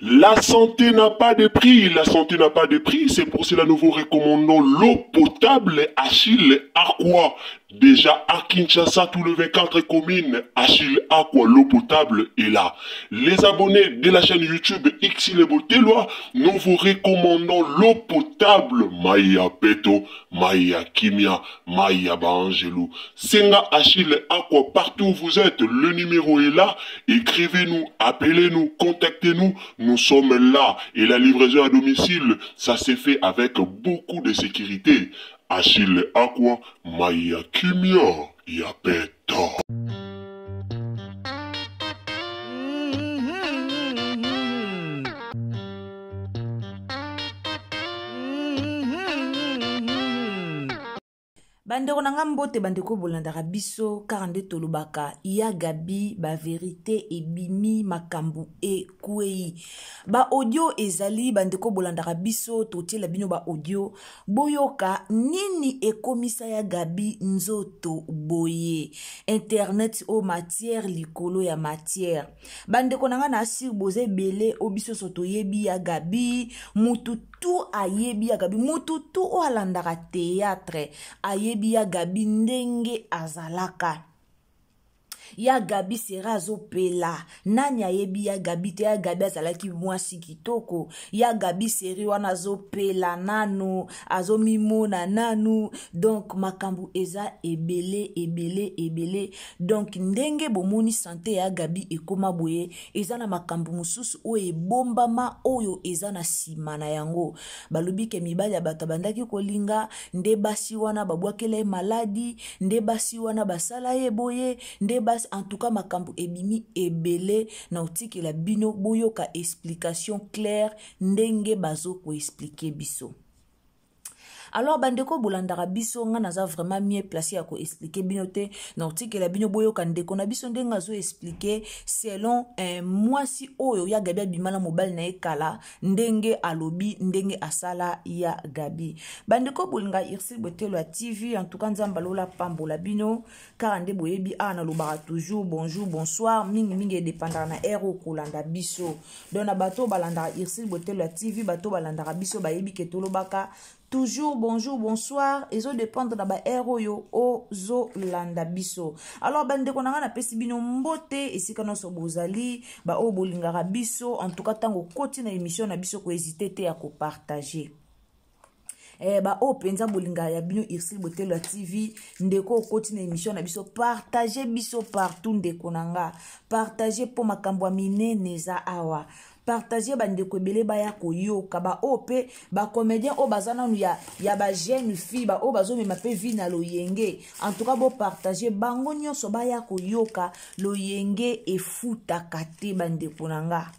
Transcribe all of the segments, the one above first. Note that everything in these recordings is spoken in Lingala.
La santé n'a pas de prix, la santé n'a pas de prix, c'est pour cela nous vous recommandons l'eau potable Achille Aqua. Déjà à Kinshasa, tout le 24 communes, Achille Aqua, l'eau potable est là. Les abonnés de la chaîne YouTube Xile Boteloi, nous vous recommandons l'eau potable Maya Peto, Maya Kimia, Maya Baangelou. Senga Achille Aqua, partout où vous êtes, le numéro est là. Écrivez-nous, appelez-nous, contactez-nous. Nous sommes là. Et la livraison à domicile, ça s'est fait avec beaucoup de sécurité. Achille Aqua, Maya Kimia, Yapeto. Bandeko na nga mbote, bandeko bolandaka biso kaka nde tolobaka ya Gabi, ba verite ebimi, makambo ekwei, ba audio ezali. Bandeko bolandaka biso, totiela bino ba audio, boyoka nini ekomisa ya Gabi nzoto boye. Internet o matière likolo ya matière. Bandeko na nga na asir boza ebele o biso so toyebi ya Gabi, mutu tu ayebi ya Gabi, mutu tu oyo alandaka théâtre ayebi ya Gabi ndenge azalaka. Ya Gabi sera azopela, nani ayebi ya Gabi te? Ya Gabi azalaki mwasi kitoko. Ya Gabi seri wana azopela nanu, azomimona nanu. Donc makambo eza ebele ebele ebele. Donc ndenge bomoni sante ya Gabi ekoma boye, eza na makambo mosusu oyo ebombama, oyo eza na nsima na yango. Balobi ke mibali ya bato abandaki kolinga nde basi wana babwakela ye maladi, nde basi wana basala ye boye, nde basi. En tout cas makambo ebimi ebele na otikela bino boyoka explication claire ndenge bazo koexplike biso. Alors bandeko bolandaka biso, nga naza vraiment mieux placé ya koexplike bino te, na otikela bino boyoka ndeko na biso ndenge azo explike selon mwasi oyo ya Gabi abima na mobali na ye kala, ndenge alobi ndenge asala ya Gabi. Bandeko bolinga Ursule Botelo ya TV, en tout cas Nzambe alola pambola bino kaka nde boyebi awa nalobaka toujours bonjour, bonsoir, mingimingi edépendaka na heure oyo kolanda biso. Donc na bato oyo balandaka Ursule Botelo ya TV, bato oyo balandaka biso bayebi ke tolobaka toujours bonjour, bonsoir, ezodépendre na baheure oyo ozolanda biso. Alors bandeko na ngai, napesi bino mbote esika nyonso bozali, baoyo bolingaka biso. En tout cas ntango okoti na émission na biso, kohésite te ya kopartage. Baoyo mpenza bolingaka ya bino Ursule Botelo ya TV, ndeko okoti na émission na biso, partage biso partout. Ndeko na nga, partage mpo makambo ya minene eza awa. Partage, bandeko ebele baya koyoka. Baoyo mpe bacomédien oyo baza nanu ya bajeune fille, baoyo bazomema mpe vie na loyenge, en tout cas bopartage bango nyonso baya koyoka. Loyenge efutaka te. Bandeko na nga,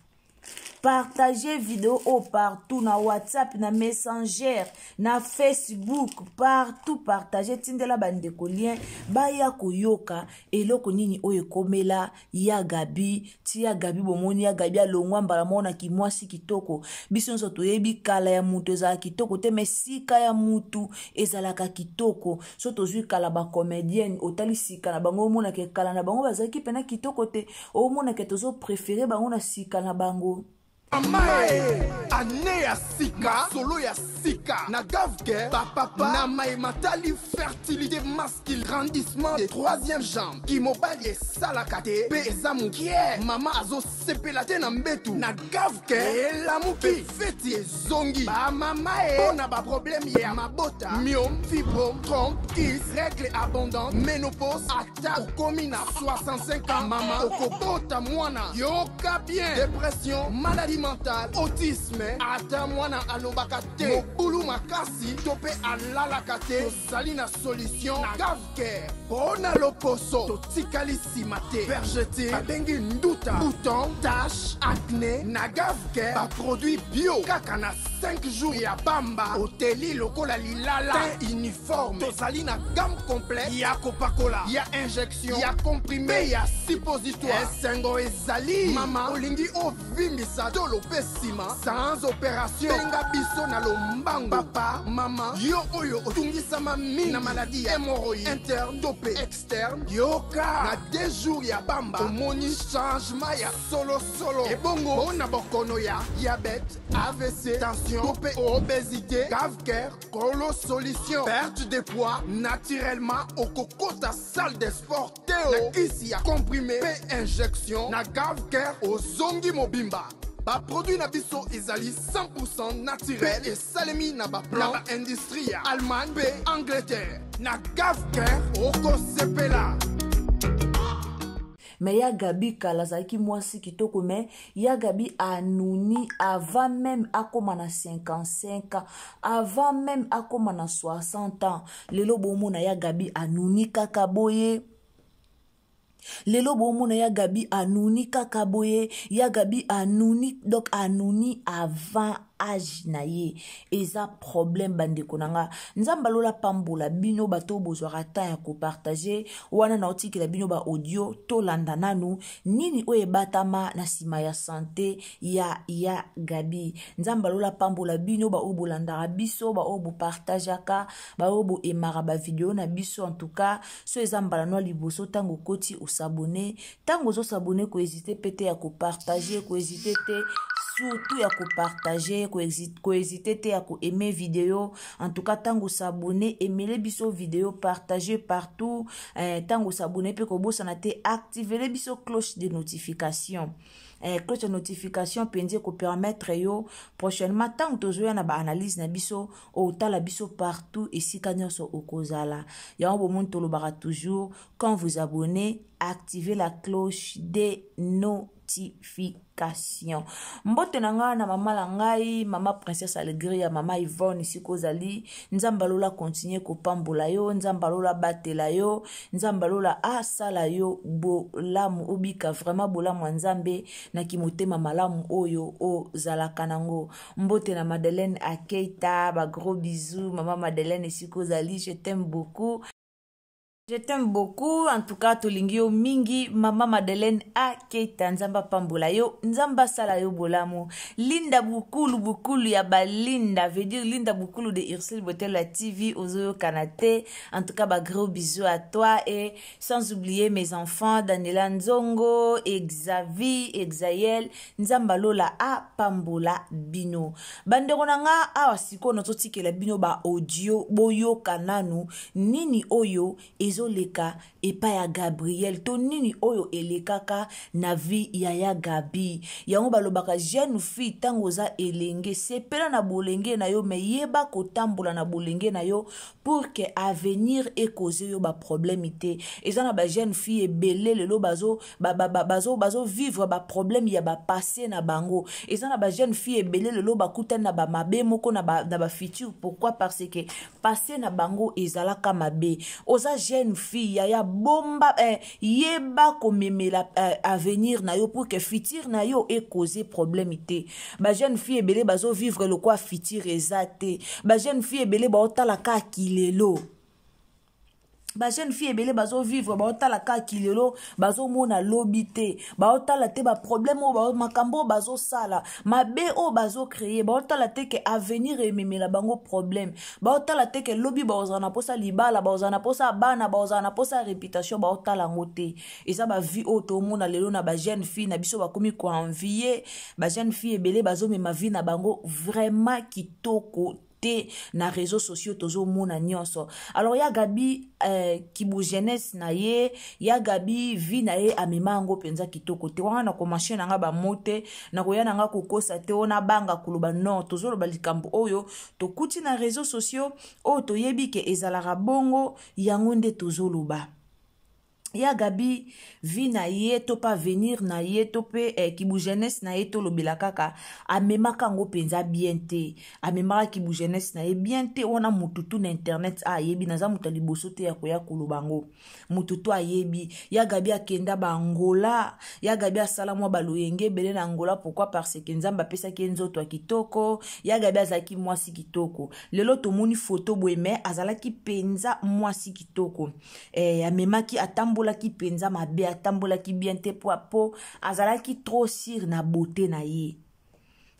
partage video oyo partout, na WhatsApp, na Messenger, na Facebook, partout. Partage, tindela bandeko lien baya koyoka eloko nini oyo ekomela ya Gabi. Ti ya Gabi bomoni ya Gabi alongwa mbala moko na kimwasi kitoko. Biso nyonso toyebi kala ya mutu ezalaka kitoko te, mais sika ya mutu ezalaka kitoko. So tozwi kala bacomédienne, otali sika na bango, omonaka kala na bango bazalaki mpena kitoko te, omonaka tozopréféré bango na sika na bango. Mamae, année ya sika, solo ya sika. Na Gavke, ba papa, na maye matali fertilité masculine, grandissement de troisième jambe. Kimobali esalaka te, pe eza mokie. Mama azosepela te na mbetu. Na Gavke, elamuki, feti ezongi. Ba mama e, pona ba problème ya mabota, myome, fibrome, trompe, kyste, règle abondante, ménopause, ata okomi na 65 ans, mama okobota mwana. Yoka bien, dépression, maladie mentale, autisme, ata mwana alobaka te, mobulu makasi to mpe alalaka te, tozali na solution na Gavcare. Mpo na loposo totikali nsima te, vergeture babengi nduta, bouton, tache, acné, na Gavcare baproduit bio kaka na 5 jours ya pamba, oteli lokola lilala, teint uniforme. Tozali na gamme complète ya kopakola, ya injection, ya comprimé, ya suppositoire. Esengo ezali, mama olingi ovimbisa tolo mpe nsima sans opération, benga biso na lombango. Papa, mama, yo oyo otungisama mingi na maladie ya hémorroïde interne to mpe externe, yoka, na 2 jours ya pamba omoni changement ya solosolo. Ebongo mpona bokono ya diabète, AVC, tension to mpe obésité, Gavcare kolo solution. Perte de poids naturellement, okokota salle de sport te o, na kisi ya comprimé mpe injection, na Gavcare ozongi mobimba. Baproduit na biso ezali 100 naturel, esalemi na baplan na baindustrie ya Allemagne mpe Angleterre. Na Gavcare okosepela. Mais ya Gabi kala azalaki mwasi kitoko, mais ya Gabi anuni avant même akóma na 55 ans, avant même akóma na 60 ans. Lelo bomona ya Gabi anuni kaka boye. Lelo bomona ya Gabi anuni kaka boye. Ya Gabi anuni, donc anuni avant âge na ye. Eza problème, bandeko na nga. Nzambe alola pambola bino bato bozwaka temps ya kopartager wana. Na otikela bino baaudio, tolanda nanu nini oyo ebatama na nsima ya santé ya Gabi. Nzambe alola pambola bino baoyo bolandaka biso, baoyo bopartageaka, baoyo boaimaka bavideo na biso. En tout cas, so eza mbala no liboso, ntango okoti os'abonner, ntango ozos'abonner, kohésiter mpe te ya kopartager, kohésiter te surtout ya kopartager, kohésiter te ya koaimer video. En tout cas, ntango os'abonner, aimele biso video, partage partout. Ntango os'abonner mpe, kobosana te activele biso cloche de notification. Cloche de notification mpenza ekopermettre yo prochainement, ntango tozoya na baanalyse na biso, otala biso partout esika nyonso okozala. Yango bomoni tolobaka toujours: quand vous abonnez, activez la cloche de notification. Mbote na ngai na mama na ngai, mama Princesse Alegria, mama Yvonne, esika ozali, Nzambe alola continue kopambola yo, Nzambe alola batela yo, Nzambe alola asala yo bolamu, obika vraiment bolamu ya Nzambe na kimotema malamu oyo ozalaka nango. Mbote na Madeleine Akeita, bagros bisous, mama Madeleine, esika ozali, je t'aime beaucoup. Je t'aime beaucoup. En tout cas, tolingi yo mingi, mama Madeleine Akeita. Nzambe apambola yo, Nzambe asala yo bolamu. Linda Bukulu, Bukulu ya balinda, veut dire Linda Bukulu de Ursule Botel la TV, ozoyokana te. En tout cas, ba gros bisous à toi et sans oublier mes enfants, Daniela Nzongo, Xavi, Exael. Nzambe alola apambola bino. Bandeko na nga, awa sikoyo nazotikela bino ba audio, boyoka nanu nini oyo ezoleka epai ya Gabriel to nini oyo elekaka na vie ya Gabi. Yango balobaka, jeune fille, ntango oza elenge, sepela na bolenge na yo, mais yeba kotambola na bolenge na yo pour que avenir ekoze yo baproblème te. Eza na bajeune fille ebele lelo bazovivre baproblème ya bapassé na bango. Eza na bajeune fille ebele lelo bakutani na bamabe moko na bafutur. Pourquoi? Parce que passé na bango ezalaka mabe. Oza jeune fille, yaya, bomba, yeba komemela avenir na yo pour que futur na yo ekoze problème te. Bajeune fille ebele bazovivre lokwa futur eza te. Bajeune fille ebele baotala kaka kilelo. Bajeune fille ebele bazovivre, baotala kaka kilelo, bazomona lobi te, baotala te baproblème oyo, makambo oyo bazosala mabe oyo bazocreye, baotala te ke avenir ememela bango problème, baotala te ke lobi baozala na mposa libala, baozala na mposa ya bana, baozala na mposa ya réputation, baotala yango te. Eza bavie oyo tomona lelo na bajeune fille na biso, bakomi koenvie. Bajeune fille ebele bazomema vie na bango vraiment kitoko te na réseaux sociaux, tozomona nyonso. Alors ya Gabi, kibu jeunesse na ye, ya Gabi, vie na ye amema yango mpenza kitoko te. Wana na komention na nga bamo te, nakoya na nga kokosa te, oyo nabanga koloba. Non, tozoloba likambo oyo tokuti na réseaux sociaux, oyo toyebi ke ezalaka bongo, yango nde tozoloba. Ya Gabi, vie na ye to mpe avenir na ye to mpe kibu jeunesse na ye, tolobela kaka amemaka yango mpenza bien te, amemaka kibu jeunesse na ye bien te. Wana motu tu na internet ayebi, naza moto ya liboso te ya koya koloba yango, motu to ayebi. Ya Gabi akenda baangola, ya Gabi asala mwa baloyenge ebele na Angola. Pourquoi? Parce que Nzambe apesaki ye nzoto ya kitoko. Ya Gabi azalaki mwasi kitoko. Lelo tomoni foto boye, me azalaki mpenza mwasi kitoko. Amemaki, atambolaki mpenza mabe, atambolaki bien te po azalaki trop sûr na beauté na ye,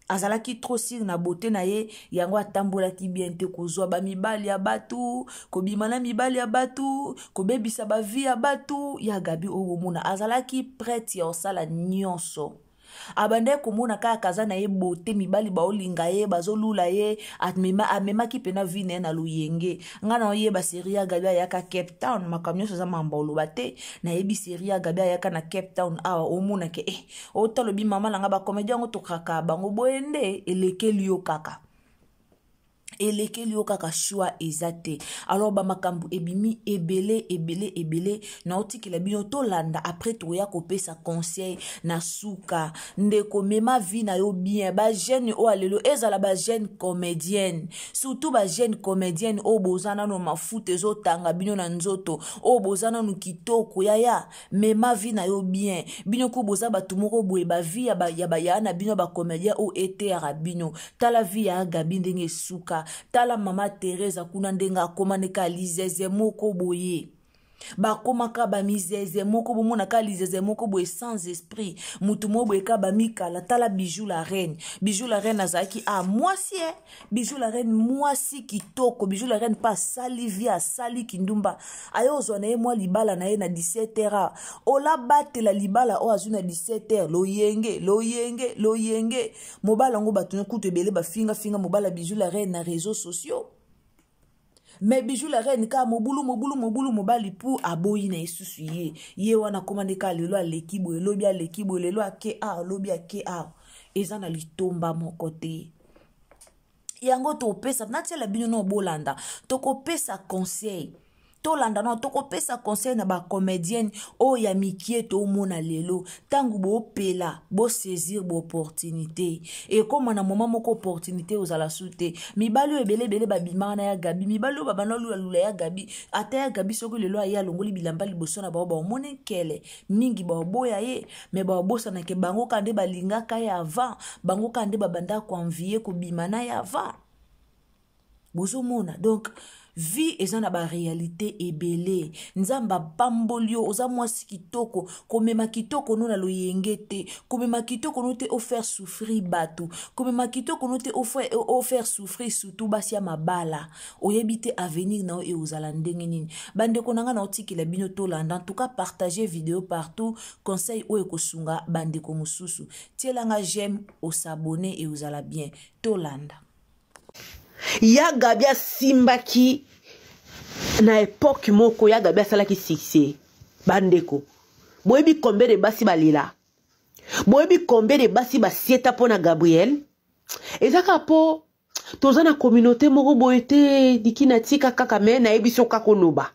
azalaki trop sûr na beauté na ye, yango atambolaki bien te, kozwa bamibali ya bato, kobima na mibali ya bato, kobebisa bavie ya bato. Ya Gabi oyo bomona azalaki prête ya kosala nyonso. Abandaki komona kaka aza na ye bote, mibali baolinga ye, bazolula ye. Amemaki mpena vie na ye na loyenge. Ngai na oyeba série ya Gabi ayaka Cape Town, makambo nyonso eza mamba oloba te. Nayebi série ya Gabi ayaka na Cape Town awa, omonake otalobi mama na ngai, bacomédien yango tokaka bango boye nde elekeli yo kaka, elekeli yo kaka, choix eza te. Alors bamakambo ebimi ebele, ebele, ebele. Naotikela bino tolanda, après toya kopesa conseil na suka. Ndeko, mema vie na yo bien. Bajeune oyo lelo, ezala bajeune comédienne, surtout bajeune comédienne oyo boza nano mafuta ezotanga bino na nzoto, oyo boza nano kitoko, yaya, mema vie na yo bien. Bino ko boza bato moko boye, bavie ya baya na bino, bacomédien oyo eteyaka bino. Tala vie ya Gabi ndenge esuka, tala mama Teresa kuna ndenge akóma ndeka lizeze moko boye, bakomaka bamizeze moko, bomonaka lizeze moko boye sans esprit, motu moko boye ka bamikala. Tala Bijou la Reine. Bijou la Reine azalaki a mwasi e Bijou la Reine mwasi kitoko. Bijou la Reine mpe asali vie, asali kindumba, aye ozwa na ye mwa libala na ye na 17 heures, olabatela libala oyo azwi na 17 heures, loyenge, loyenge, loyenge. Mobala yango, bato kutu ebele bafingafinga mobala Bijou la Reine na réseaux sociaux, mais Bijou la Reine kaka mobulu, mobulu, mobulu. Mobali pu aboyi na esusu ye, ye wana akóma nde kaka lelo aleki boye, lobi aleki boye, lelo ake awa, lobi ake awa. Eza na litomba moko te. Yango topesa, natiela bino na bolanda, tokopesa conseil. Tolanda no, tokopesa conseil na bacomédienne oyo ya mikie tomona lelo. Ntango bopela, bosaisir baopportunité. Ekóma na moma moko, opportunité ozala su te. Mibali oyo ebele ebele babimaka na ya Gabi, mibali oyo babanda lulalula ya Gabi, ata ya Gabi soki lelo aye alongoli bilamba liboso na bango, baomoni nkele mingi, baoboya ye. Me baobosanake bango kaka nde balingaka ye avant, bango kaka nde babanda koenvie kobima na ye avant. Bozomona donc vie eza na baréalité ebele. Nzambe apamboli yo, oza mwasi kitoko, komema kitoko no na loyenge te, komema kitoko no te ofaire souffrir bato, komema kitoko no te ofaire souffrir surtout basi ya mabala. Oyebi te avenir na yo eozala ndenge nini. Bandeko na ngai, na otikela bino tolanda. En tout cas, partage vidéo partout, conseil oyo ekosunga bandeko mosusu. Tielanga j'aime, osabone, eozala bien. Tolanda. Ya Gabi asimbaki na époque moko, ya Gabi asalaki succès. Bandeko, boyebi combien de basi balela? Boyebi combien de basi basieta mpo na Gabriel? Eza kaka mpo toza na communauté moko boye te. Diki natika kaka, me nayebi so kaka oloba,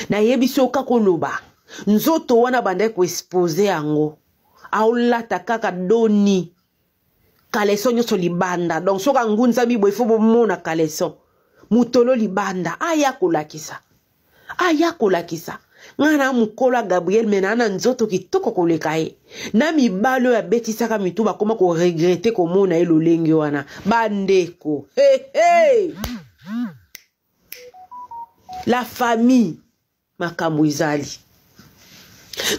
nayebi so kaka oloba. Nzoto wana bandaki koexpose yango, aolata kaka doni, caleçon nyonso libanda. Donc soki angunzami boye, fo bomona caleçon, motolo libanda. Aya kolakisa, aya kolakisa ngai na mokolo ya Gabriel, me naa na nzoto kitoko koleka ye. Na mibali oyo abetisaka mitu bakóma koregretter komona ye lolenge wana. Bandeko, hey, hey! La famille. Makambo ezali.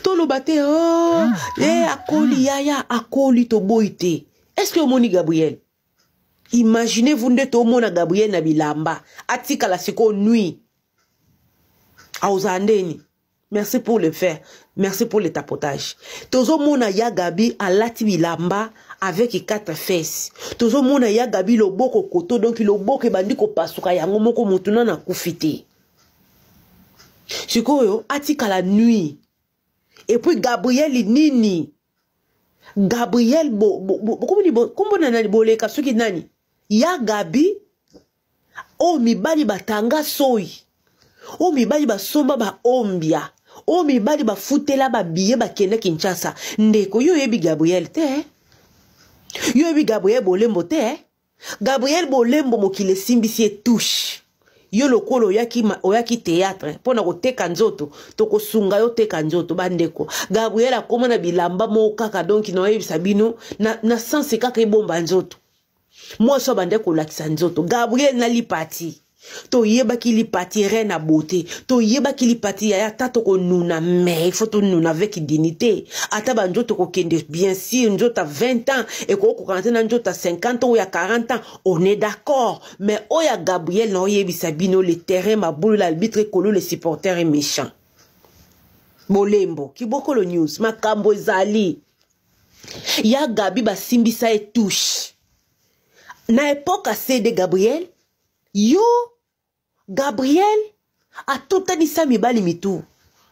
Toloba te oh, eh, akoli yaya, akoli toboyi te. Est-ce que omoni Gabriel? Imaginez-vous nde tomona Gabriel na bilamba, atikala sikoyo nuit. Aozala ndeni? Merci pour le faire. Merci pour le tapotage. Tozomona ya Gabi alati bilamba avec quatre fesses. Tozomona ya Gabi loboko koto donc loboko ebandi kopasuka yango moko mutu nana akufi te. Sikoyo atikala nuit. Et puis Gabriel nini? Gabriel bo bo bo bo kombo na nani boleka soki nani? Ya Gabi oyo mibali batanga soyi, oyo mibali basomba baombia, oyo mibali bafutela babiye bakende Kinshasa. Ndeko, yo oyebi Gabriel te eh? Yo oyebi Gabriel Bolembo te eh? Gabriel Bolembo mokili esimbisi ye touche. Yo lokola oyaki, oyaki théâtre mpo na koteka nzoto, tokosunga yo teka nzoto. Bandeko, Gabriel akoma na bilamba moko kaka, donc naoyebisa bino na, na sense kaka ebomba nzoto. Mwasi oyo abandaki kolakisa nzoto. Gabriel na lipati. Toyebaki lipati reine na beauté. Toyebaki lipati yaya ata tokonuna mais il faut tonuna avec dignité. Ata ba nzoto kokende bien sûr nzoto ya 20 ans ekokokana te na nzoto ya 50 ans ou ya 40 ans, on est d'accord. Mais oyo ya Gabriel na oyebisa bino le terrain mabulu l'arbitre ekolo le supporter est méchant. Bolembo, Kibokolo News, makambo ezali. Ya Gabi basimbisa ye touche. Na époque ya CD Gabriel, yo Gabriel atutanisa mibali mitu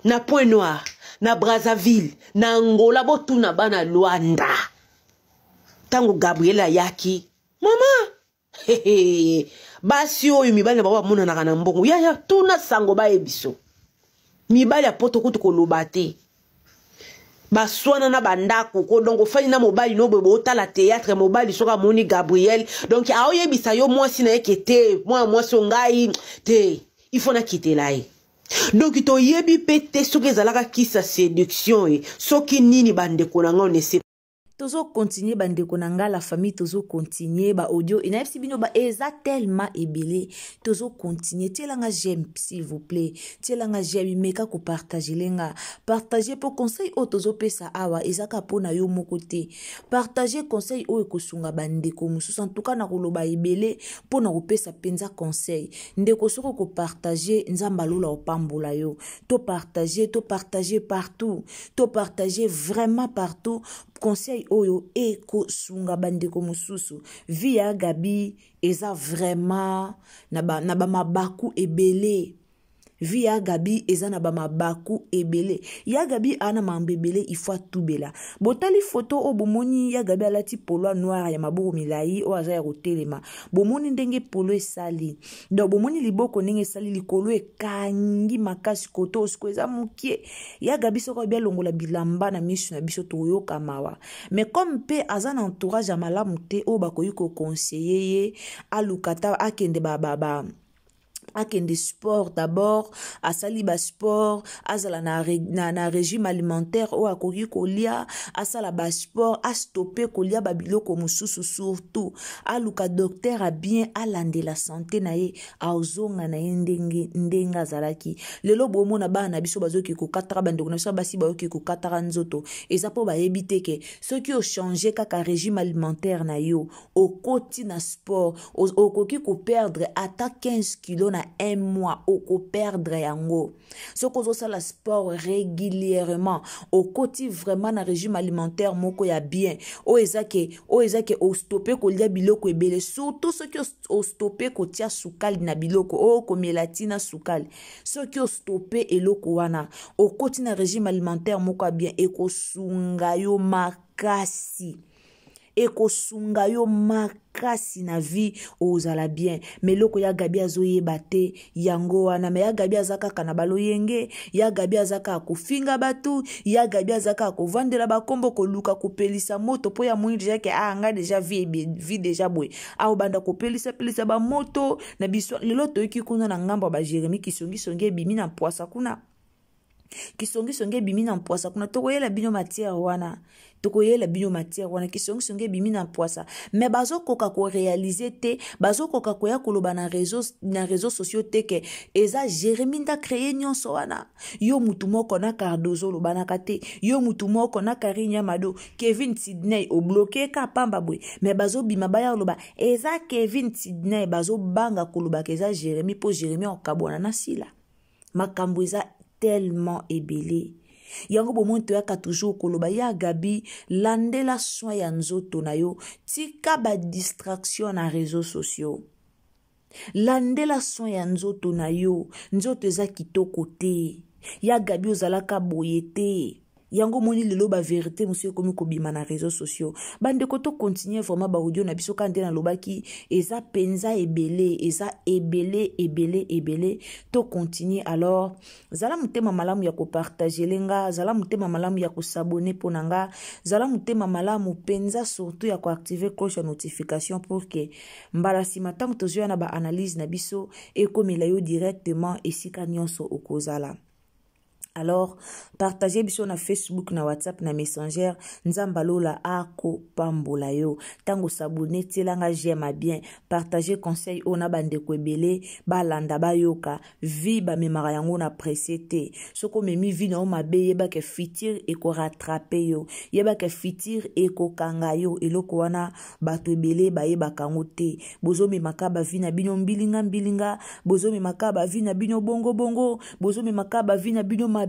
na Point Noir, na Brazzaville, na Angola, botuna bana Luanda. Tango Gabriel ayaki, mama basi oyo mibali na bango bamonanaka na mbongo yaya tuna sango baye biso mibali ya poto kutu koloba te baswana na bandako ko donc ofandi na mobali no boye botala théâtre mobali soki amoni Gabriel donc aoyebisa yo mwasi na ye ke te mwana mwasi o ngai te il faut nakitela ye donc toyebi mpe te soki ezalaka kisa séduction ye soki nini bandeko na ngai onese Tozo continuer ba ndeko na nga la famille, tozo continuer ba audio et nayebisi bino ba eza tellement ebele, tozo continuer. Tiela nga j'aime s'il vous plaît, tiela nga j'aime, meka ko partager lenga, partager po conseil oyo tozo pesa awa eza ka pona yo moko te, partager conseil oyo ekosunga ba ndeko mosusu. En tout cas na koloba ebele pona kopesa penza conseil ndeko, soki oko partager Nzambe alola opambola yo. To partager, to partager partout, to partager vraiment partout conseil oyo ekosunga bandeko mosusu. Vie ya Gabi eza vraiment na ba, na ba mabaku ebele. Vie ya Gabi eza na ba mabaku ebele. Ya Gabi ana mambo ebele, il faut atubela. Botali photo oyo bomoni ya Gabi alati polo noir ya maboko milai oyo aza ya kotelema. Bomoni ndenge polo esali. Donc bomoni liboko ndenge esali likolo ekangi makasi koto osiko eza mokie. Ya Gabi soko abi alongola bilamba na misu na biso toyoka mawa. Mais comme pe aza na entourage ya malamu te oyo bakoki ko conseiller ye aluka ta akende ba, ba, ba akende sport d'abord, asali ba sport, azala na, na, na régime alimentaire oyo akoki kolia, asala ba sport, astoppe kolia ba biloko mosusu, surtout aluka docteur a bien alandela santé na ye, azonga na ye ndenge ndenge azalaki. Lelo bomona bana na biso bazoki kokataka, bandeko na biso basi bayoki kokataka nzoto, eza po bayebi te ke soki o changer kaka régime alimentaire na yo, okoti na sport, okoki ko perdre ata 15 kilos na un mois, oko perdre yango. Soki ozosala sport régulièrement, okoti vraiment na régime alimentaire moko ya bien, oyo eza ke, oyo eza ke ostoppe kolia biloko ebele, surtout soki ostoppe kotia sukali na biloko, oyo komela tina sukali. Soki ostoppe eloko wana, okoti na régime alimentaire moko ya bien, ekosunga yo makasi. Ekosunga yo makasi na vie, ozala bien. Mais eloko ya Gabi azoyeba te yango wana. Mais ya Gabi aza kaka na baloyenge, ya Gabi aza kaka kofinga bato, ya Gabi aza kaka kovandela bakombo, koluka kopelisa moto po ya moni deja ke, ah, nga deja vie, vie deja boye. Ah, obanda kopelisa pelisa ba moto na biso. Lelo toyoki kuna na ngambo ya ba Jérémie kisongisongi ebimi na mpwasa kuna. Kisongisongi ebimi na mpwasa kuna, tokoyela bino matière wana, tokoyela bino matière wana. Kisongisongi ebimi na mpwasa, me bazokoka korealize te, bazokoka koya koloba na réseau, na réseau sociaux te ke eza Jérémie nde acreye nyonso wana. Yo mutu moko na Cardozo olobanaka te, yo mutu moko na Karine Yamado, Kevin Sidney obloke ka pamba boye, me bazobima baya koloba eza Kevin Sidney, bazobanga kolobaka eza Jérémie mpo Jérémie akokabwana na Sila. Makambo eza tellement ebele. Yango bomoni toyaka toujours koloba ya Gabi, landela soin ya nzoto na yo, tika badistraction na réseaux sociaux, landela soin ya nzoto na yo. Nzoto eza kitoko te ya Gabi, ozalaka boye te. Yango omoni lelo baverité mosusu ekomi kobima na réseaux sociaux. Bandeko, tocontinue vraiment baaudio na biso kaka nde nalobaki, eza mpenza ebele, eza ebele ebele ebele. Tocontinue. Alors zala motema malamu ya kopartagele nga, zala motema malamu ya kosabone mpo na nga, zala motema malamu mpenza surtout ya koactive cloche ya notification pour ke mbala nsima ntango tozoya na baanalyse na biso ekomela yo directement esika nyonso okozala. Alors partage biso na Facebook, na WhatsApp, na Messenger. Nzambe alola akopambola yo. Ntango sabone, tielanga j'aime bien, partage conseil oyo na bandeko ebele balanda, bayoka. Vie bamemaka yango na presse te. Soki omemi vie na yo mabe, yebaka futur ekorattrape yo, yebaka futur ekokanga yo. Eloko wana bato ebele bayebaka yango te. Bozomemaka bavi na bino mbilinga mbilinga, bozomemaka bavi na bino bongo bongo, bozomemaka bavi na bino mabe,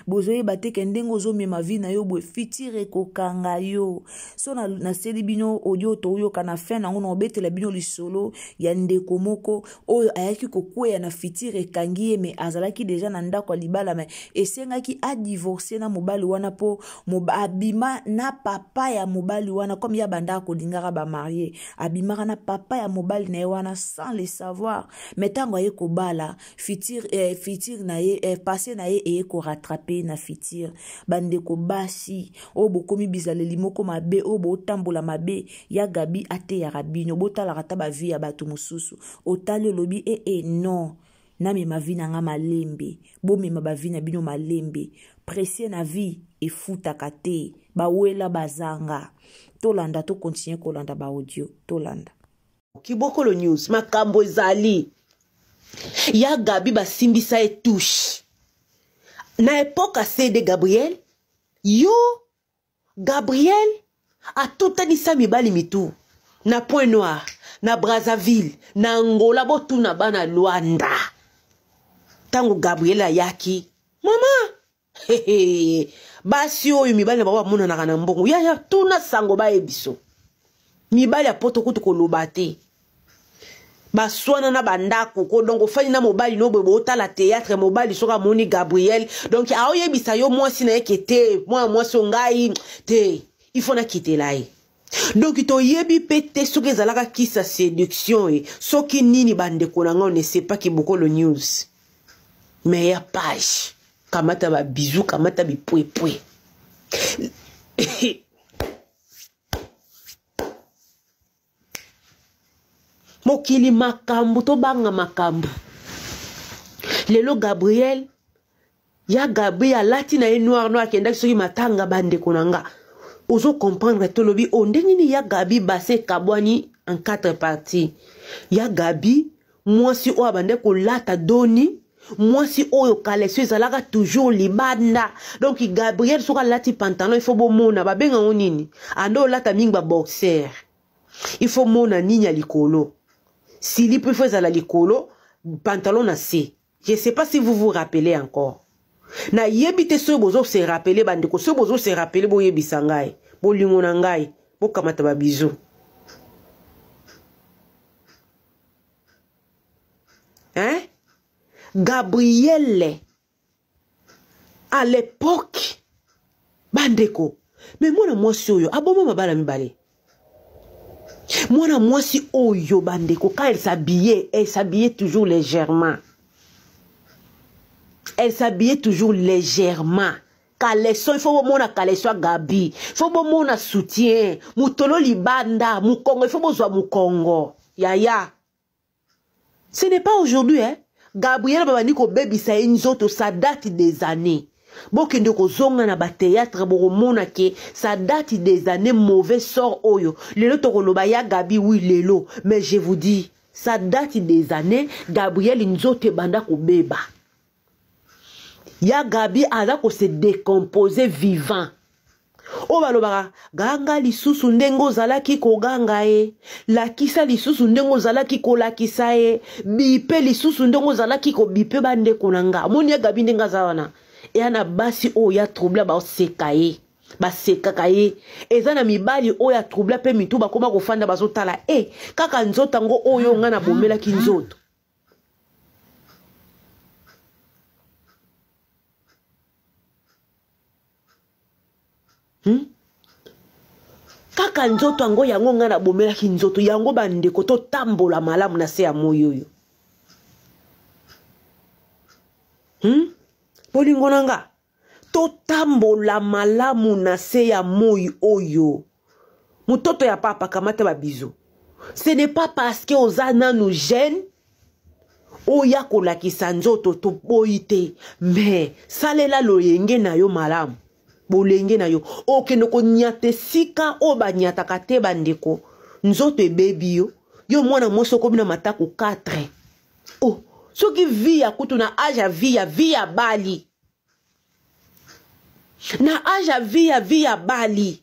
bozoyeba te ke ndenge ozomema vi na yo boye, futur ekokanga yo. So naseli bino audio, toyoka na fin nango, na obetela bino lisolo ya ndeko moko oyo ayaki kokweya na futur ekangi ye, me azalaki deja na ndako ya libala, me esengaki adivorce na mobali wana mpo abima na papa ya mobali wana. Comme ya bandaka kolingaka bamarie, abimaka na papa ya mobali na ye wana sans le savoir. Me ntango aye kobala, futur, futur na ye, passé na ye eye korattrape na futur. Bandeko basi oyo bokomi bizaleli moko mabe, oyo botambola mabe, ya Gabi ateyaka bino, botalaka ata bavi ya bato mosusu. Otali, olobi ee eh, non, namema vi na nga malembe. Bomema bavi na bino malembe, presse na vie efutaka te. Bawela bazanga. Tolanda, tokontinue kolanda baaudio, tolanda. Kibokolo News, makambo ezali ya Gabi, basimbisa ye touche na epoke ya CD Gabriel. Yo Gabriel atutanisa mibali mitu na Point Noir, na Brazzaville, na Angola. Botuna bana Luanda ntango Gabriel ayaki, mama hehe, basi oyo mibali na bango bamonanaka na mbongo. Yaya, tuna sango bayebiso mibali ya poto kutu koloba te, baswana na bandako ko. Donc ofandi na mobali no boye, bootala théâtre, mobali soki amoni Gabriel, donc aoyebisa yo mwasi na ye ke te, mwana mwasi o ngai te, il faut nakitela ye. Donc toyebi mpe te soki ezalaka kisa séduction e soki nini. Bandeko na ngai, on ne sait pas. Kibokolo News, meilleure page, kamata babizu, kamata bipwepwe. Mokili makambo, tobanga makambo. Lelo Gabriel, ya Gabriel alati na ye noir noir, akendaki soki matanga. Bandeko na nga, ozo comprendre? Tolobi o ndenge nini ya Gabi base ekabwani en quatre parties. Ya Gabi, mwasi oyo abandaki kolata doni, mwasi oyo kaleso ezalaka toujours libanda. Donc Gabriel soki alati pantalon, il faut bomona babengango nini, ande olata mingi baboxer, il faut mona nini ya likolo, silipo il faut ezala likolo, pantalon na se. Je sais pas si vous vous rappelez encore. Nayebi te soki bozo se rappeler. Bandeko, soki bozo se rappeler, boyebisa ngai. Bolingo na ngai, bokamata babizu, hein? Gabriel à l'époque, bandeko, me mwana mwasi oyo aboma mabala mibale. Mwana mwasi oyo, bandeko, quand elle s'habillait, elle s'habillait toujours légèrement, elle s'habillait toujours légèrement. Caleçon, il faut bomona caleçon ya Gabi, il faut bomona soutien, motolo libanda, mokongo, il faut bozwa mokongo yaya. Ce n'est pas aujourd'hui, hein? Gabriel babandi kobebisa ye nzoto, ça date des années. Bokende kozonga na ba théâtre bokomona ke ça date des années mauvais sort oyo. Lelo tokoloba ya Gabi oui lelo, mais je vous dis ça date des années Gabriel nzoto ebanda kobeba. Ya Gabi aza ko se décomposer vivant. Oyo balobaka ganga lisusu ndenge ozalaki koganga ye, lakisa lisusu ndenge ozalaki kolakisa ye, bipe lisusu ndenge ozalaki kobipe. Bandeko na nga, omoni ya Gabi ndenge aza wana, eya na basi oyo ya trouble baseka ye, basekaka ye. Eza na mibali oyo ya trouble mpe mitu bakoma kofanda bazotala e kaka nzoto yango oyo nga nabomelaki nzoto. Kaka nzoto yango yango ngai nabomelaki nzoto yango. Bandeko, totambola malamu na se ya moi oyo. Bolingo na nga, totambola malamu na se ya moi oyo. Mototo ya papa, kamata babizo. Ce n'est pas parce que oza nanu jeune oya kolakisa nzoto, toboyi te, mais salela loyenge na yo malamu. Bolenge na yo, okende konyata esika oyo banyataka te. Bandeko, nzoto ebebi yo. Yo mwana mwasi okomi na matako 4. Oh, soki vie ya kutu na age ya vie ya vie ya bali, na age ya vie ya vie ya bali,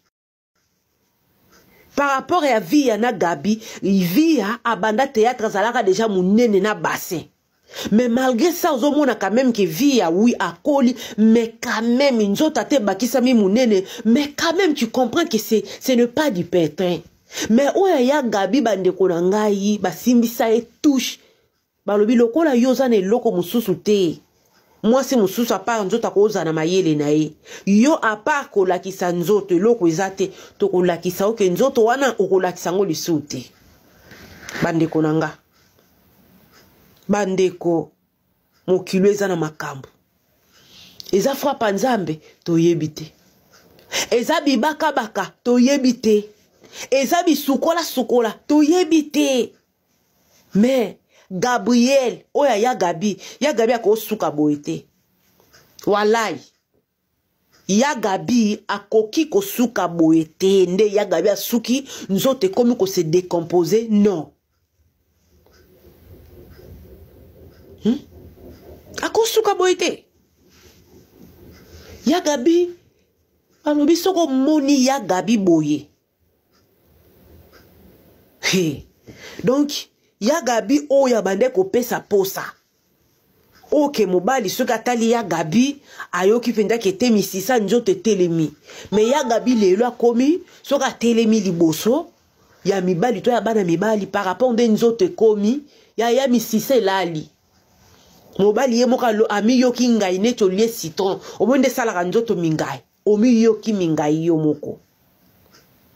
par rapport ya Via na Gabi. Via abanda théâtre azalaka déjà monene na bassin, mais malgré ça ozomona quand même que Via, oui, akoli, mais quand même nzoto ate ebakisami monene, mais quand même tu comprends que c'est ce n'est pas du pétrin. Mais oyo ya Gabi, bandeko na ngai, basimbisa ye touche, balobi lokola yo oza na eloko mosusu te, mwasi mosusu à part nzoto akozala na mayele na ye, yo à part kolakisa nzoto eloko eza te, tokolakisa oke nzoto wana okolakisa yango lisusu te. Bandeko na nga, bandeko, mokilo eza na makambo, eza frapa Nzambe toyebi te, eza bibakabaka toyebi te, eza bisukola-sukola toyebi te. Mais Gabriel oyo aya Gabi, ya Gabi akosuka boye te. Walai, ya Gabi akoki kosuka boye te. Nde ya Gabi asuki, nzoto ekomi kose décomposer. Non, Akosuka boye te. Ya Gabi alobi soki omoni ya Gabi boye he. Donc ya Gabi oyo abande kopesa posa oke mobali, soki atali ya Gabi ayoki mpenza ke te misisa nzoto etelemi. Mais ya Gabi lelo akomi, soki atelemi liboso ya mibali to ya bana mibali, par rapport nde nzoto ekomi ya misisa elali, mobali ye moko amiyoki ngai neti olie citron. Omoni nde esalaka nzoto mingai, omiyoki mingai yo moko.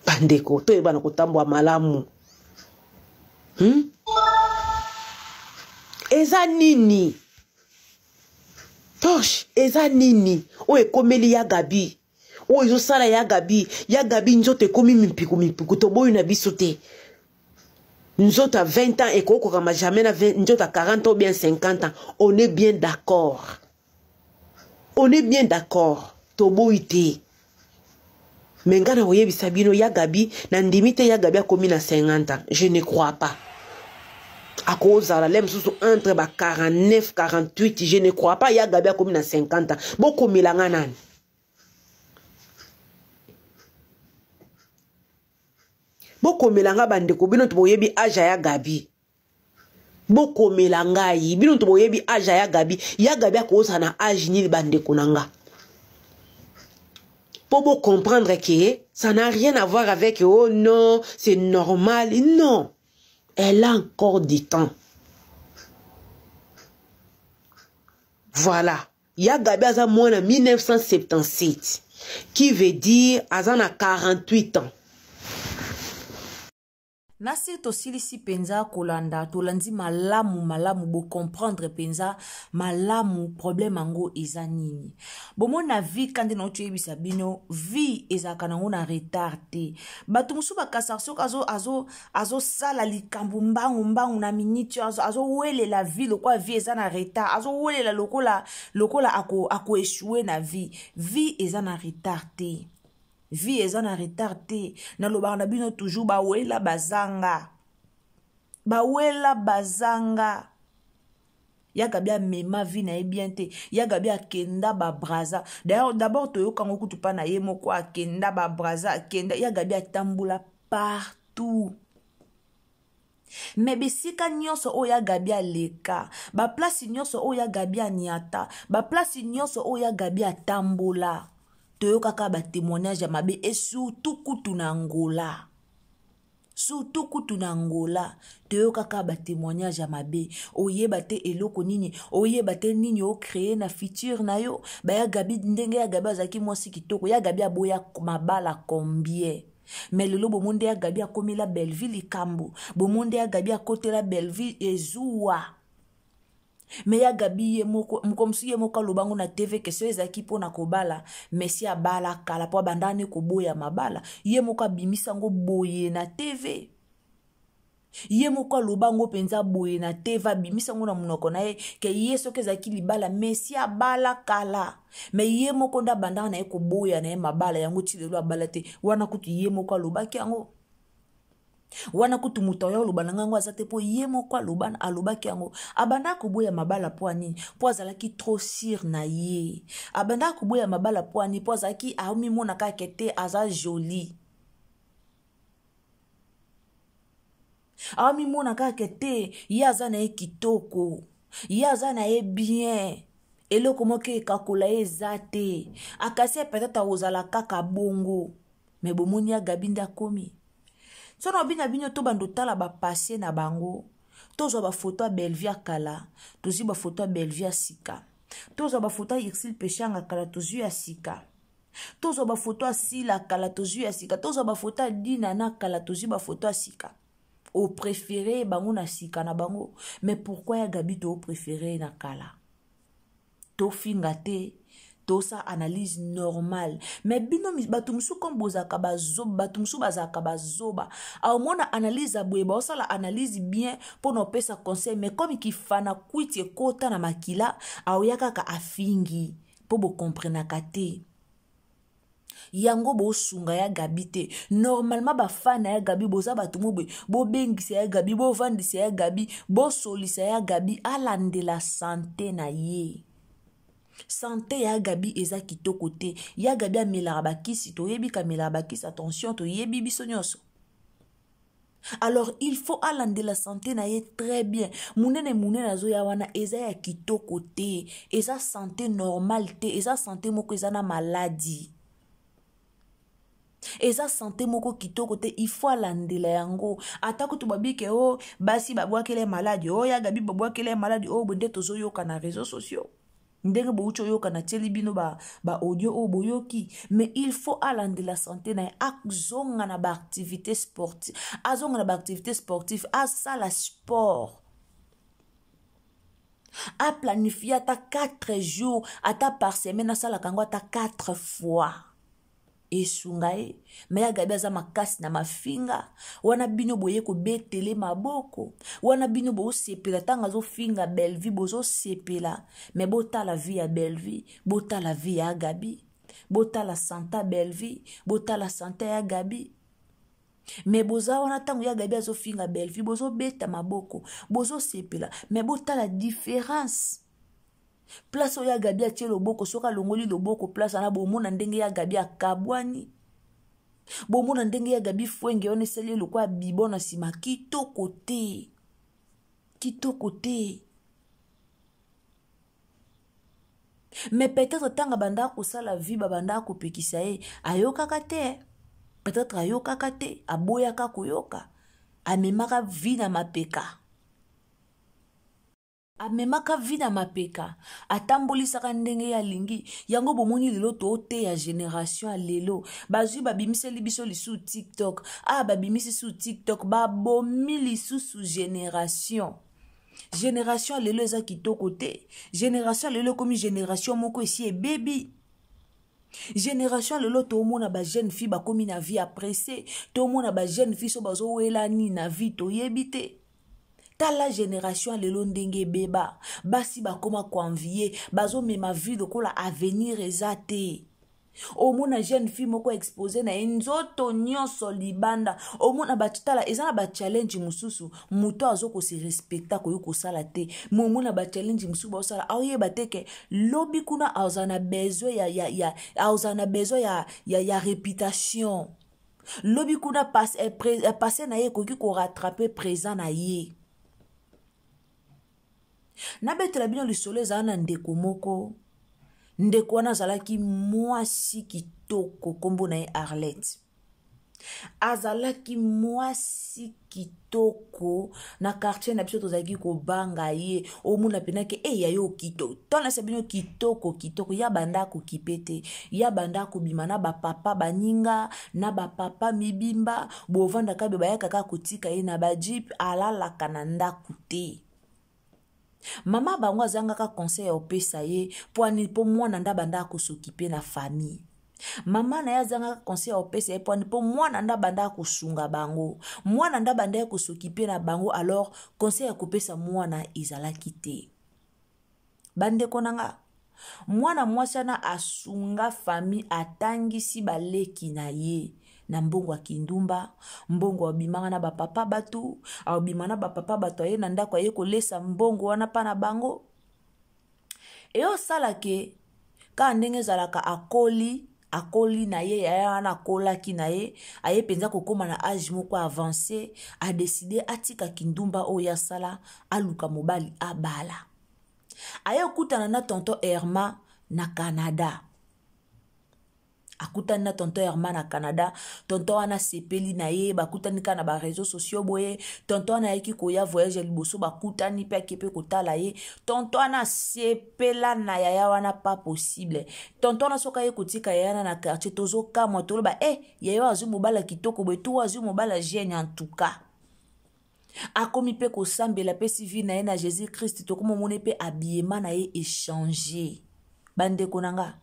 Bandeko, toyebana kotambola malamu. Eza nini torche? Eza nini oyo ekomeli ya Gabi, oyo ezosala ya Gabi? Ya Gabi nzoto ekomi mimpiku mimpiku. Toboyi na biso te, nzoto ya 20 ans ekokokama jamais na nzoto ya 40 ans ou bien 50 ans. On est bien d'accord, on est bien d'accord, toboyi te. Mais nga na koyebisa bino, ya Gabi, nandimi te ya Gabi akomi na 50 ans. Je ne crois pas. Akozala le mosusu entre ba 49, 48. Je ne crois pas ya Gabi akomi na 50 ans. Bokomela nga nani? Bokomela nga, bandeko, bino to boyebi age ya Gabi. Bokomela ngai, bino to boyebi age ya Gabi. Ya Gabi akozala na age nini, bandeko na nga? Mpo bocomprendre que ça n'a rien à voir avec oh non, c'est normal. Non, elle a encore du temps. Voilà, ya Gabi aza mwana 1977, qui veut dire aza na 48 ans. Nasi tosilisi mpenza kolanda, tolandi malamu malamu, bocomprendre mpenza malamu problème yango eza nini. Bomoni na vie ka nde nauti oyebisa bino, vie ezalaka nango na retard te. Bato mosusu bakasaka soki azosala azo, azo likambo mbangu mbangu na miniti, azowelela azo vie lokola vie eza na retard, azowelela lokola, lokola akoechoue ako na vie. Vie eza na retard te. Vie eza na retard te. Nalobaka na bino toujours, bawela bazanga, bawela bazanga. Ya Gabi amema vie na ye bien te. Ya Gabi akenda ba Braza. D'ailleurs d'abord toyoka ngo kutu pa na ye moko, akenda ba Braza, akenda. Ya Gabi atambola partout. Me bisika nyonso oyo ya Gabi aleka, baplace nyonso oyo ya Gabi aniata, baplace nyonso oyo ya Gabi atambola, toyokaka batémoignage ya mabe, et surtout kutu na Angola. Surtout kutu na Angola, toyokaka batémoignage ya mabe. Oyeba te eloko nini, oyeba te nini ocréer na futur na yo. Baya Gabi, ndenge ya Gabi azalaki mwasi kitoko, ya Gabi aboya mabala combien? Mais lelo bomonde ya Gabi akomela Bellevue likambo, bomonde ya Gabi akotela Bellevue ezuwa. Me ya Gabi ye moko, mokomosu ye moko alobango na TV ke so ezalaki mpona kobala, mesi abala kala mpo abandaka ne koboya mabala. Ye moko abimisa yango boye na TV. Ye moko aloba ngo mpenza boye na TV, abimisa yango na monoko na ye ke ye soki ezalaki libala, mesi abala kala. Me ye moko nde abandaka na ye koboya na ye mabala yango ti lelo abala te. Wana kutu ye moko alobaki yango. Wana kutu moto oyo aloba na ngango aza te, mpo ye moko alobaki yango. Abandaka koboya mabala mpo nini? Mpo azalaki trop sûr na ye. Abandaka koboya mabala mpo nini? Mpo azalaki amimona kaka te aza jolie. Amimona kaka te ye aza na ye kitoko, ye aza na ye bien, eloko moko ekakola ye eza te. Akasi peut-être akozala kaka bongo. Me bomoni ya Gabi nde akomi. Sono bina bino to bando tala ba passé na bango. Tozwa ba photo ya Bellevue ya kala, tozwi ba photo ya Bellevue ya sika. Tozwa ba photo ya Ursule Peshanga kala, tozwi ya sika. Tozwa ba photo ya Sila kala, tozwi ya sika. Tozwa ba photo ya Dina na kala, tozwi ba photo ya sika. O préféré bango na sika na bango. Mais pourquoi ya Gabi to préféré na kala? Tofinga te, tosa analyse normale. Mais bino bato mosusu comme bozalaka bazoba, bato mosusu bazalaka bazoba. Aomona analyse ya boye, baosala analyse bien mpo na opesa conseil, mais comme kifana kwiti ekota na makila, aoya kaka afingi mpo bokomprenaka te. Yango bosunga ya Gabi te. Normalement bafana ya Gabi boza bato mo boye, bobengisa ya Gabi, bovandisa ya Gabi, bosolisa ya Gabi, alandela sante na ye. Sante ya Gabi eza kitoko te. Ya Gabi amelaka bakisi, toyebi kamelaka bakisi, attention, toyebi biso nyonso. Alors il faut alandela santé na ye très bien. Munene munene azoya wana eza ya kitoko te, eza santé normale te, eza santé moko eza na maladie. Eza santé moko kitoko te, il faut alandela yango. Ata kutu babike o basi babwakele maladie, o ya Gabi babwakele maladie, o bonde tozoyoka na réseaux sociaux. Ndenge bouti oyoka na tieli bino ba audio oyo boyoki, mais il faut alandela santé na ye, azonga na ba activité sportive, azonga na ba activité sportive, asala sport, a planifier ata 4 jours, ata par semaine asalaka yango ata 4 fois. Esunga ye. Me ya Gabi aza makasi na mafinga wana, bino boye kobetele maboko wana, bino bosepela ntango azofinga Bellevue, bozosepela. Me botala vie ya Bellevue, botala vie ya Gabi, botala santa Bellevue, botala santa ya Gabi. Me boza wana ntango ya Gabi azofinga Bellevue, bozobeta maboko, bozosepela. Me botala différence. Place oyo ya Gabi atie loboko, soki alongoli loboko place wana, bomona ndenge ya Gabi akabwani, bomona ndenge ya Gabi fwenge wana esali lokola bibo na nsima. Kitoko te, kitoko te. Mais peut-être ntango abandaka kosala vie, babandaka kopekisa ye, ayokaka te. Peut-être ayokaka te, aboyaka koyoka, amemaka vie na mapeka. Amemaka vie na mapeka, atambolisaka ndenge ye alingi. Yango bomoni lelo tooteya generation ya lelo, bazwi babimiseli biso lisusu TikTok. Ah, babimisi lisusu TikTok, babomi lisusu generation. Generation ya lelo eza kitoko te. Generation ya lelo ekomi generation moko esi ebebi. Generation lelo tomona ba jeune fille bakomi na vie ya presse, tomona ba jeune fille so bazowela nini na vie toyebi te. Tala generation ya lelo ndenge ebeba, basi bakoma koenvie, bazomema vie lokola avenir eza te. Omona jeune fille moko expose na ye nzoto nyonso libanda, omona bato, tala eza na ba challenge mosusu moto azo ko se respecter akoki kosala te, mais omona ba challenge mosusu baosala aoyeba te ke lobi kuna azala na besoin ya, ya, ya, azala na besoin ya, ya, ya reputation. Lobi kuna passé na ye ekoki korattraper présent na ye. Nabetela bino lisolo, ezala na ndeko moko. Ndeko wana azalaki mwasi kitoko, nkombo na ye Arlette. Azalaki mwasi kitoko na quartier na biso, tozalaki kobanga ye. Omona mpena ke e ya yo kitoko, ntango bino kitoko kitoko ya banda kokipe te, ya banda kobima na bapapa baninga na bapapa mibimba, bovandaka be bayaka kaka kotika ye na bajeep, alalaka na ndako te. Mama bango azangaka conseil ya opesa ye po ani, po mwana nda banda akosokipe na famille. Mama na ye azangaka conseil ya opesa ye po ani, po mwana nda banda akosunga bango, mwana nda banda ya kosokipe na bango. Alors conseil ya kopesa mwana ezalaki te. Bandeko na nga, mwana mwasi wana asunga famille, atangisi baleki na ye na mbongo ya kindumba, mbongo abimaka na bapapa bato, abima na bapapa bato, aye na ndako aye kolesa mbongo wana mpa na bango. Eyosala ke kaka ndenge ezalaka, akoli, akoli na ye yaya wana akolaki na ye, aye mpenza kokóma na age moko avancé, adécider atika kindumba oyo asala, aluka mobali abala. Aye okutana na tonton Herma na Canada. Akutani na tonton Herma na Canada. Tonton wana asepeli na ye, bakutani kaka na baréseaux sociaux boye. Tonton wana ayaki koya voyage ya liboso, bakutani mpe, ake mpe kotala ye. Tonton wana asepela na yaya wana, pas possible. Tonton wana soki aye kotika yaya wana na quartier, tozokamwa, toloba e yaya azwi mobala kitoko boye, to azwi mobala jeune. En tout cas akomi mpe kosambela, apesi vie na ye na Jésus Christ. Tokomomona mpe habillement na ye échange. Bandeko na nga,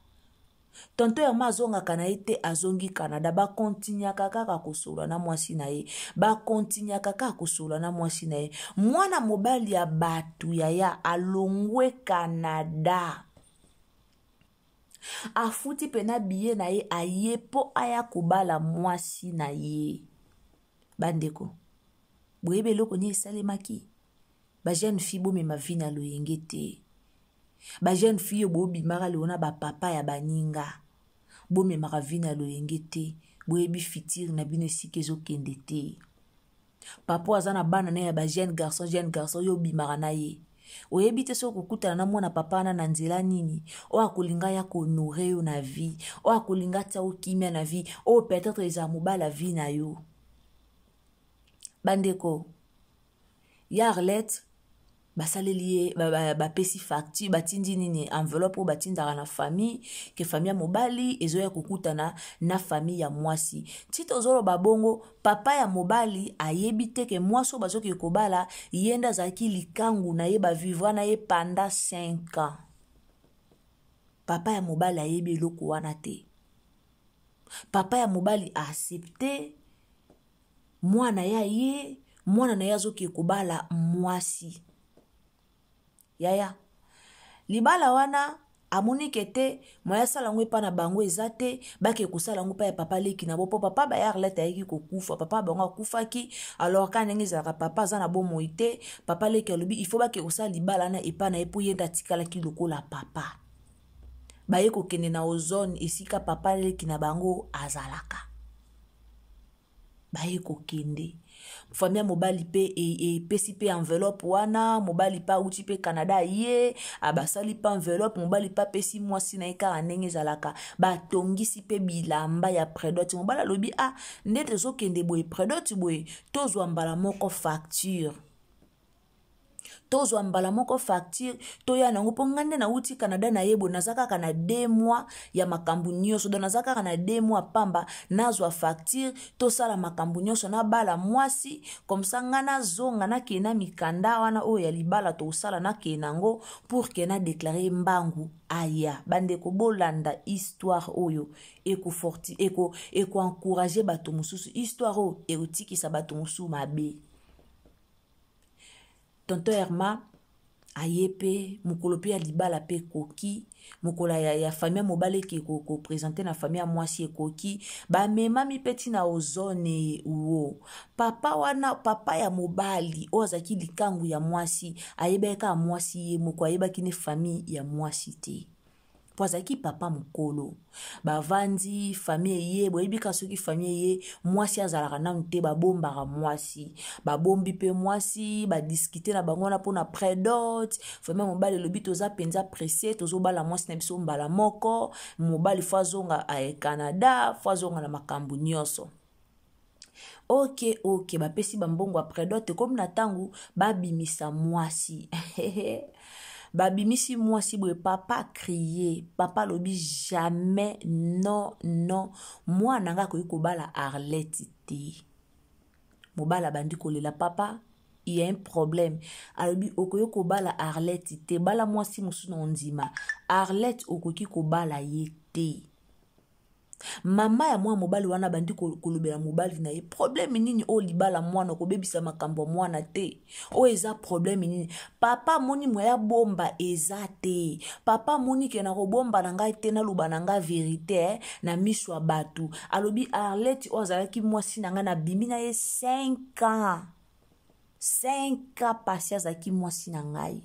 tonton Herma azongaka na ye te, azongi Canada, bakontinuaka kaka kosolola na mwasi na ye, bakontinuaka kaka kosolola na mwasi na ye. Mwana mobali ya bato, yaya alongwe Canada, afuti mpena biye na ye, aye mpo aya kobala mwasi na ye. Bandeko, boyebi eloko nini esalemaki? Bajeune fille, bomema vie na loyenge te. Bajeune fille oyo bobimaka lelo na bapapa ya baninga, bomemaka vie na loyenge te. Boyebi futur na bino esika ezokende te. Papa aza na bana na ya bajeune garçon, jeune garçon oyo obimaka na ye, oyebi te soki kokutana na mwana papa wana na nzela nini, oyo akolinga ya kohonorer yo na vie, oyo akolinga tia yo kimia na vie, oyo peut-être ezala mobali ya vie na yo. Bandeko ya Arlette, basaleli ye, bapesi facture, batindi nini, enveloppe oyo batindaka na famille, ke famille ya mobali ezoya kokutana na famille ya mwasi. Ti tozoloba bongo, papa ya mobali ayebi te ke mwasi oyo bazokende kobala, ye nde azalaki likangu na ye, bavivra na ye pendant 5 ans. Papa ya mobali ayebi eloko wana te. Papa ya mobali aaccepter mwana ya ye, mwana na ye azokende kobala mwasi. Yaya libala wana amoni ke te, moya asala yango epa na bango eza te, bake kosala yango epai ya papa leki na bo, mpo papa baya Arlette ayeki kokufa, papa bango akufaki. Alors kaka ndenge ezalaka, papa aza na bomoi te. Papa leki alobi il faut bake kosala libala wana epai na ye, mpo ye nde atikalaki lokola papa. Baye kokende na ozone esika papa leki na bango azalaka. Baye kokende, famille ya mobali mpe epesi mpe enveloppe wana. Mobali mpe awuti mpe Canada, ye abasali mpe enveloppe, mobali mpe apesi mwasi na ye kaka ndenge ezalaka. Batongisi mpe bilamba ya pré-dot. Mobali alobi: "Ah, nde tozokende boye, pré-dot boye, tozwa mbala moko facture." Tozwa mbala moko facture, toya nango, mpo ngai nde nauti Canada na ye boye, naza kaka na 2 mois ya makambo nyonso, donc naza kaka na 2 mois pamba, nazwa facture, tosala makambo nyonso, nabala mwasi comme ça ngai nazonga, nakee na mikanda wana oyo ya libala tosala, nakee nango pour ke na déclare mbangu aya. Bandeko, bolanda histoire oyo, ekoforti, ekoencourage bato mosusu, histoire oyo ekotikisa bato mosusu mabe. Tonton Herma aye mpe mokolo mpe ya libala mpe ekoki, mokolo ya famille ya mobali eke kopresente na famille ya mwasi ekoki, bamemami mpe ntina ozone wo. Papa wana, papa ya mobali oyo azalaki likangu ya mwasi, ayebaki kaka mwasi ye moko, ayebaki ne famille ya mwasi te, mpo azalaki papa mokolo. Bavandi, famille eye, boyebi kaka soki famille eye, mwasi azalaka nanu te, babombaka mwasi, babombi mpe mwasi, badiskite na bango wana mpona predot. Famille ya mobali elobi toza mpenza presse, tozobala mwasi na biso mbala moko, mobali fo azonga Canada, fo azonga na makambo nyonso. Ok, ok, bapesi bambongo ya predot, ekomi na ntango babimisa mwasi. Babimisi mwasi boye, papa crie, papa alobi jamais, non non, mwana nga akoki kobala Arlette te. Mobali abandi kolela, papa, il y a un problème. Alobi okoki kobala Arlette te, bala mwasi mosusu na ondima, Arlette okoki kobala ye te. Mama ya mwana mobali wana abandi kolobela mobali na ye, problème nini oyo libala mwana, kobebisa makambo ya mwana te, oyo eza problème nini? Papa amoni moya bomba eza te, papa amoni ke na kobomba na ngai te, naloba na ngai verité na miso ya bato. Alobi Arlette oyo azalaki mwasi na ngai, nabimi na ye 5 ans, 5 ans passé azalaki mwasi na ngai.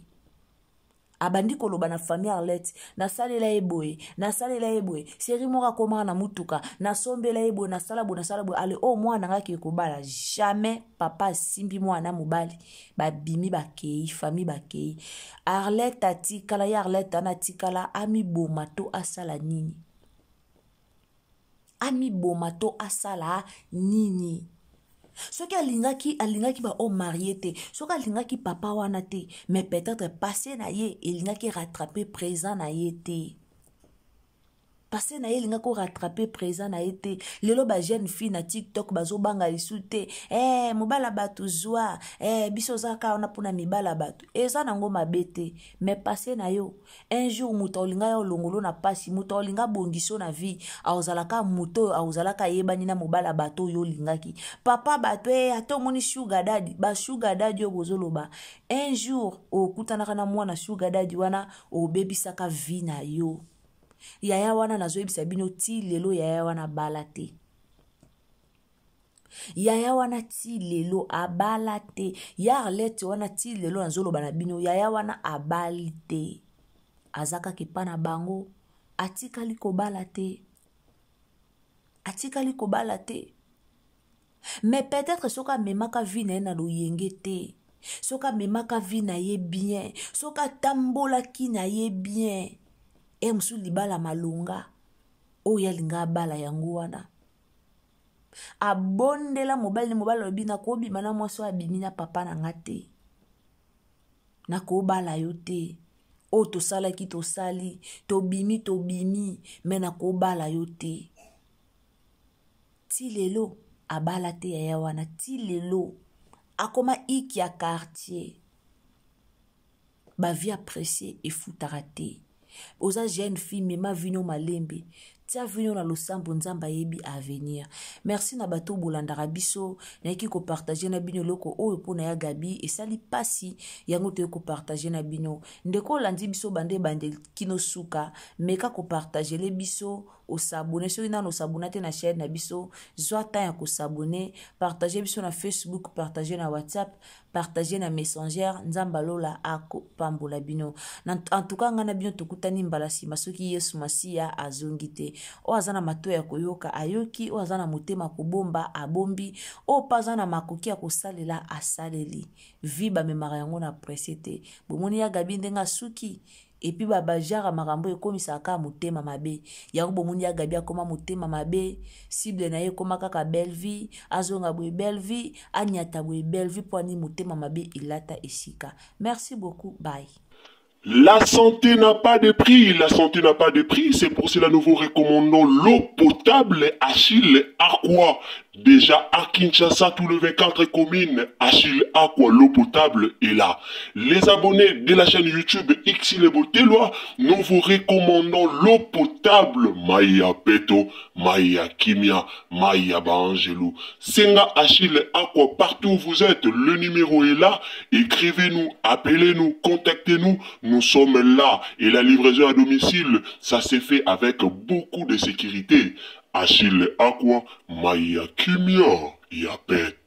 Abandi koloba na famille Arlette, nasalela ye boye, nasalela ye boye, seri moko akomaka na mutuka, nasombela ye boye, nasala boye, nasala boye, ale oyo mwana ngai akei kobala jamais. Papa asimbi mwana mobali, babimi, bakei, famille bakei, Arlette atikala ye. Arlette ana atikala amiboma to asala nini? Amiboma to asala nini? Soki alingaki ba homme marié te, soki alingaki papa wana te, mais peut-être passé na ye elingaki rattraper présent na ye te, passé na ye elingaki rattraper présent na ye te. Lelo ba jeune fille na TikTok bazobanga lisu te, mobala bato zwa, biso oza kaka wana mpona mibala bato, eza nango mabe te, mais passé na yo, un jour moto aolinga ya olongolo na pasi, moto aolinga bongiso na vie, aozalaka moto oyo aozalaka ayebani na mobala bato oyo olingaki papa bato. Ata omoni sugar daddy, ba sugar daddy oyo bozoloba, un jour okutanaka na mwana sugar daddy wana, obebisaka vie na yo. Yaya wana nazoyebisa bino, ti lelo yaya wana abala te, yaya wana ti lelo abala te, ya Arlette wana ti lelo nazoloba na bino, yaya wana abali te, aza kaka epa na bango, atikali kobala te, atikali kobala te. Mais peut-être soki amemaka vie na ye na loyenge te, soki amemaka vie na ye bien, soki atambolaki na ye bien, e mosusu libala malonga oyo alinga abala yango wana. Abondela mobali ne, mobali alobi nakobima na mwasi oyo abimi na papa na nga te, nakobala yo te, oyo tosalaki tosali, tobimi tobimi, me nakobala yo te. Ti lelo abala te yaya wana, ti lelo akoma iki ya quartier. Bavie apprécié efutaka te. Oza jeune fille, mema vino malembe, tia vino na losambo, Nzambe ayebi avenir. Merci na bato bolandaka biso. Nayaki kopartage na bino eloko oyo mpona ya Gabi, esali mpasi, yango toyei kopartage na bino. Ndeko olandi biso bande ebandeli kino suka, meka kopartagele biso, osabone soki nano osabona te na chaîne na biso, zwa temps ya kosabone, partage biso na Facebook, partage na WhatsApp, partage na Messenger. Nzambe alola akopambola bino. En tout cas, ngai na bino tokutani mbala nsima soki Yesu Masiya azongi te. Oyo aza na matoi ya koyoka ayoki, oyo aza na motema kobomba abombi, oyo mpe aza na makoki ya kosalela asaleli. Vi bamemaka yango na presse te. Bomoni ya Gabi ndenge asuki. Et puis ba bajara makambo ekomisaka kaka motema mabe. Yango bomoni ya Gabi akoma motema mabe, cible na ye ekoma kaka Bellevue, azonga boye Bellevue, anyata boye Bellevue mpo ani motema mabe elata esika. Merci beaucoup, bye. La santé n'a pas de prix, la santé n'a pas de prix, c'est pour cela nous vous recommandons l'eau potable Achille Aqua. Déjà à Kinshasa, tout le 24 communes, Achille Aqua, l'eau potable est là. Les abonnés de la chaîne YouTube Xile Boteloi, nous vous recommandons l'eau potable Maya Peto, Maya Kimia, Maya Baangelou. Senga Achille Aqua, partout où vous êtes, le numéro est là. Écrivez-nous, appelez-nous, contactez-nous. Nous sommes là. Et la livraison à domicile, ça s'est fait avec beaucoup de sécurité. Achille Aqua, Maya Kimia, Yapet.